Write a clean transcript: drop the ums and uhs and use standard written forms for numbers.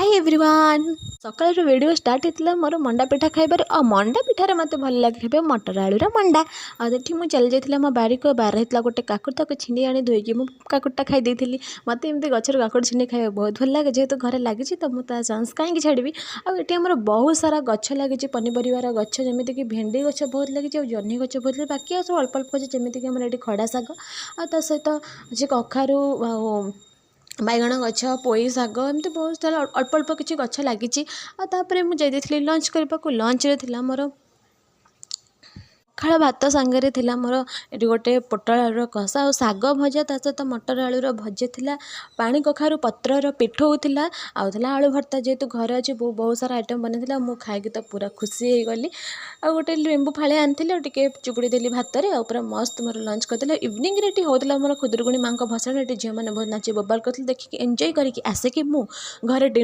High everyone. ସକାଳର video start ହେଇଥିଲା ମୋର ମଣ୍ଡା ପିଠା ଖାଇବାରେ। ଆଉ ମଣ୍ଡା ପିଠାରେ ମୋତେ ଭଲ ଲାଗେ ଖାଇବା ମଟର ଆଳୁର ମଣ୍ଡା। ଆଉ ଏଠି ମୁଁ ଚାଲି ଯାଇଥିଲି ଆମ ବାରିକୁ। ବାରିରେ ହେଇଥିଲା ଗୋଟେ କାକୁଡ଼ି, ତାକୁ ଛିଣ୍ଡେଇ ଆଣି ଧୋଇକି ମୁଁ କାକୁଡ଼ିଟା ଖାଇ ଦେଇଥିଲି। ମୋତେ ଏମିତି ଗଛରୁ କାକୁଡ଼ି ଛିଣ୍ଡେଇ ଖାଇବାକୁ ବହୁତ ଭଲ ଲାଗେ। ଯେହେତୁ ଘରେ ଲାଗିଛି, ତ ମୁଁ ତା ଚାନ୍ସ କାହିଁକି ଛାଡ଼ିବି? ଆଉ ଏଠି ଆମର ବହୁତ ସାରା ଗଛ ଲାଗିଛି, ପନିପରିବାର ଗଛ, ଯେମିତିକି ଭେଣ୍ଡି ଗଛ ବହୁତ ଲାଗିଛି ଆଉ ଜହ୍ନି ଗଛ ବହୁତ ଲାଗିଛି। ବାକି ଆଉ ସବୁ ଅଳ୍ପ ଅଳ୍ପ ଗଛ, ଯେମିତିକି ଆମର ଏଠି ଖଡ଼ା ଶାଗ ଆଉ ତା ସହିତ ଅଛି କଖାରୁ ଆଉ ବାଇଗଣ ଗଛ, ପୋଇ ଶାଗ, ଏମିତି ବହୁତ ସାରା ଅଳ୍ପ ଅଳ୍ପ କିଛି ଗଛ ଲାଗିଛି। ଆଉ ତାପରେ ମୁଁ ଯାଇ ଦେଇଥିଲି ଲଞ୍ଚ କରିବାକୁ। ଲଞ୍ଚରେ ଥିଲା ମୋର ପଖାଳ ଭାତ, ସାଙ୍ଗରେ ଥିଲା ମୋର ଏଠି ଗୋଟେ ପୋଟଳ ଆଳୁର କଷା ଆଉ ଶାଗ ଭଜା, ତା ସହିତ ମଟର ଆଳୁର ଭଜା ଥିଲା, ପାଣି କଖାରୁ ପତ୍ରର ପିଠଉ ଥିଲା ଆଉ ଥିଲା ଆଳୁ ଭର୍ତ୍ତା। ଯେହେତୁ ଘରେ ଅଛି, ବୋଉ ବହୁତ ସାରା ଆଇଟମ୍ ବନେଇଥିଲା। ମୁଁ ଖାଇକି ତ ପୁରା ଖୁସି ହେଇଗଲି। ଆଉ ଗୋଟେ ଲେମ୍ବୁ ଫାଳେ ଆଣିଥିଲି ଆଉ ଟିକେ ଚୁପୁଡ଼ି ଦେଲି ଭାତରେ ଆଉ ପୁରା ମସ୍ତ ମୋର ଲଞ୍ଚ କରିଦେଲି। ଇଭିନିଂରେ ଏଠି ହେଉଥିଲା ଆମର ଖୁଦୁରୁକୁଣୀ ମାଆଙ୍କ ଭସାଣି। ଏଠି ଝିଅମାନେ ବହୁତ ନାଚି ବୋବାଲ କରିଥିଲେ। ଦେଖିକି ଏନ୍ଜୟ କରିକି ଆସିକି ମୁଁ ଘରେ